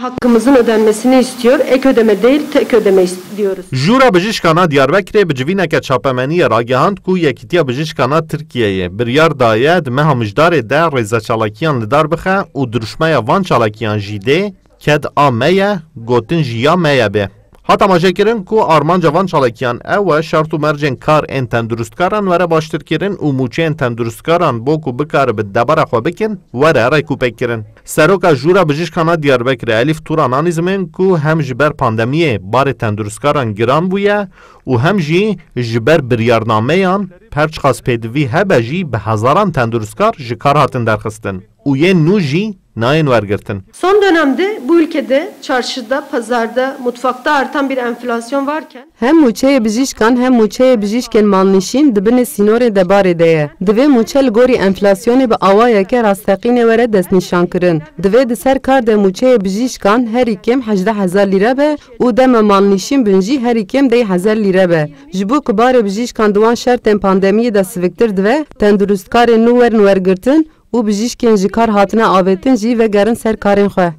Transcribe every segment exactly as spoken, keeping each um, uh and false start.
Hakkımızın ödenmesini istiyor. Ek ödeme değil, tek ödeme istiyoruz. Jûra Bijîşkana Diyarbekirê bi civîneke çapemeniyê ragihand ku Yekîtiya Bijîşkana Tirkiyeyê biryar daye di meha Mijdarê de rêzechalakiyan li dar bixe û dirûşmeya van çalakiyan jî dê ked a me ye, gotin jî ya me ye be. Hat amajekirin ku armanca van çalakiyan ew e, şert û mercên kar ên tenduristkaran were baştirkirin û mûçeyên tenduristkaran bo ku bikaribi debara xwe bikin, were rêkûpêkkirin. Seroka Jûra Bijîşkana Diyarbekirê Elîf Turan anî zimên ku hem ji ber pandemiyê barê tenduristkaran giran bûye û hem jî ji ber biryarnameyan, her çiqas pêdivî hebe jî, bi hezaran tenduristkar ji kar hatin derxistin û yên nû jî nayên wergirtin. Son dönemde bu ülkede çarşıda, pazarda, mutfakta artan bir enflasyon varken, Hem mûçeyê bijîşkan hem mûçeyê bijîşkên malnîşîn di binê sînorê de barê de ye. Divê mûçe li gorî enflasyonê bi awayeke rasteqînê were destnîşankirin. Divê di ser kar de mûçeyê bijîşkan herî kêm hejdeh hezar lîre be û dema malnîşîn bin jî herî kêm deh hezar lîre be. Ji bo ku barê bijîşkan di wan şertên pandemiyê de siviktir dibe, tenduristkarên nû werin wergirtin û bijîşkên ji kar hatine avêtin jî vegerin ser karên xwe.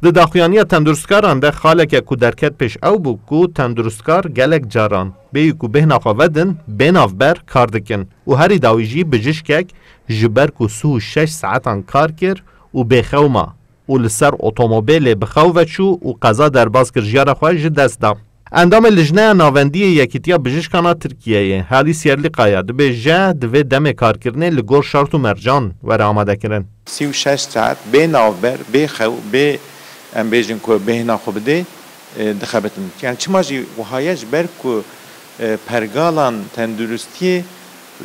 Di daxuyaniya tenduristkaran de xaleke ku derket pêş ew bû ku tendurustkar gelek caran bêyî ku bêhna xwe vedin, bê navber kar dikin û herî dawî jî bijîşkek ji ber ku sih û şeş saetan kar kir û bêxew ma û li ser otomobêlê bi xew ve çû û qeza derbas kir, jiyara xwe ji dest da. Endamê Lijneya Navendî yê Yekîtiya Bijîşkana Tirkiyeyê, Halîs Yerlîkaya, dibêje, divê demê karkirinê li gor şert û mercan were amadekirin. Sî û şeş saet bê navber, bê xew, bê, em bêjin ku bêhna xwe bidê, e, dixebitin. Yani çima jî wiha ye? Ji ber ku, e, pergalan tenduristiyê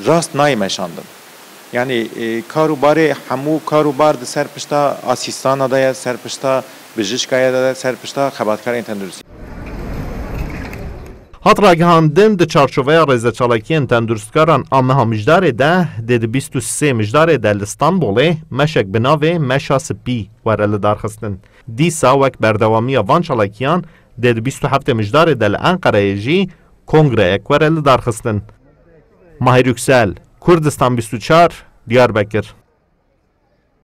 rast nayê meşandin. Yani, e, kar û barê, hemû kar û bar di ser pişta asîstana de ye, ser pişta bijîşka ye de, ser pişta xebatkarên tenduristî. Hat ragihandin, di çarçoveya rêzeçalakiyên tenduristkaran a meha Mijdarê de, dê di bîst û sê Mijdarê de li Stenbolê meşek bi navê Meşa Spî were lidarxistin. Dîsa wek berdewamiya van çalakiyan dê di bîst û heftê Mijdarê de li Enqereyê jî kongreyek were lidarxistin. Mahir Yüksel, Kurdistan bîst û çar, Diyarbekir.